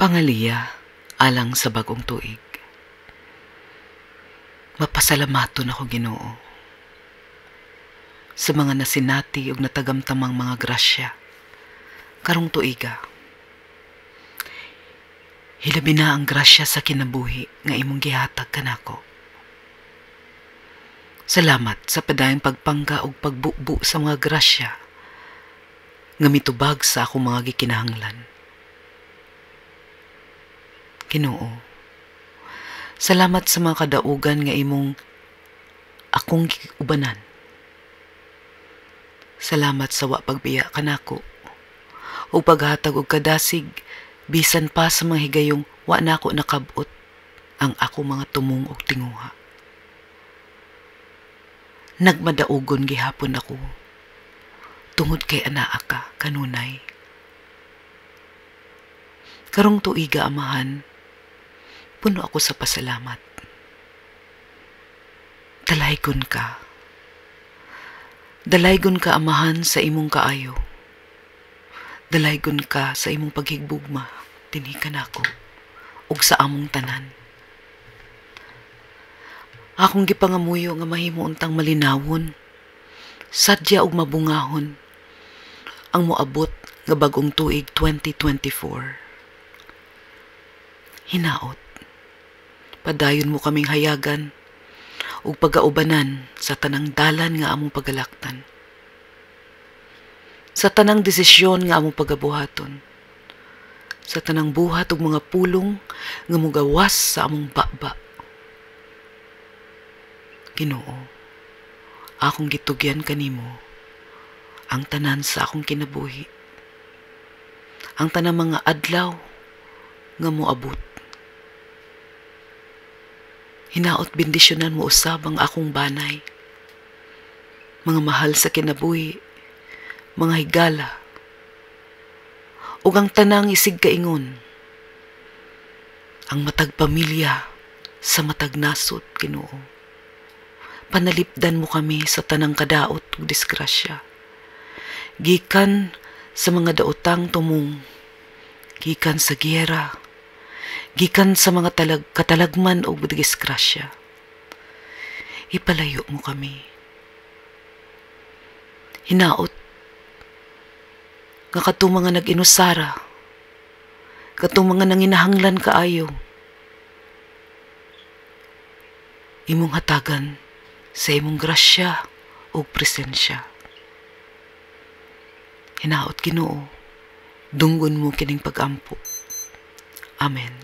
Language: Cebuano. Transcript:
Pangaliya alang sa bagong tuig. Mapasalamaton ako, Ginoo, sa mga nasinati ug natagamtamang mga grasya karong tuiga. Hilabi na ang grasya sa kinabuhi nga imong gihatag kanako. Salamat sa padayong pagpangga ug pagbubu sa mga grasya nga mitubag sa akong mga gikinahanglan. Ginoo, salamat sa mga kadaugan nga imong akong giubanan. Salamat sa wa pagbiya kanako ug paghatag og kadasig bisan pa sa mga higayong wa nako nakab-ot ang ako mga tumong og tinguha. Nagmadaugon gihapon ako tungod kay anaa ka kanunay. Karong tuiga, Amahan, puno ako sa pasalamat. Dalaygon ka. Dalaygon ka, Amahan, sa imong kaayo. Dalaygon ka sa imong paghigugma dinhi kanako ug sa among tanan. Akong gipangamuyo nga mahimo untang malinawon, sadya ug mabungahon ang moabot nga bagong tuig 2024. Hinaot, padayon mo kaming hayagan ug pagaubanan sa tanang dalan nga among pagalaktan, sa tanang desisyon nga among pagabuhaton, sa tanang buhat ug mga pulong nga mugawas sa among baba. Ginoo, akong gitugyan kanimo ang tanan sa akong kinabuhi, ang tanang mga adlaw nga moabot. Hinaot bendisyonan mo usab ang akong banay, mga mahal sa kinabuhi, mga higala, ug ang tanang isig kaingon, ang matag pamilya sa matag nasod. Ginoo, panalipdan mo kami sa tanang kadaot ug disgrasya gikan sa mga daotang tumong, gikan sa giyera, gikan sa mga katalagman ug disgrasya. Ipalayo mo kami. Hinaot nga katong mga nag-inusara, katong mga nanginahanglan kaayo, imong hatagan sa imong grasya ug presensya. Hinaot, Ginoo, dunggon mo kining pagampo. Amen.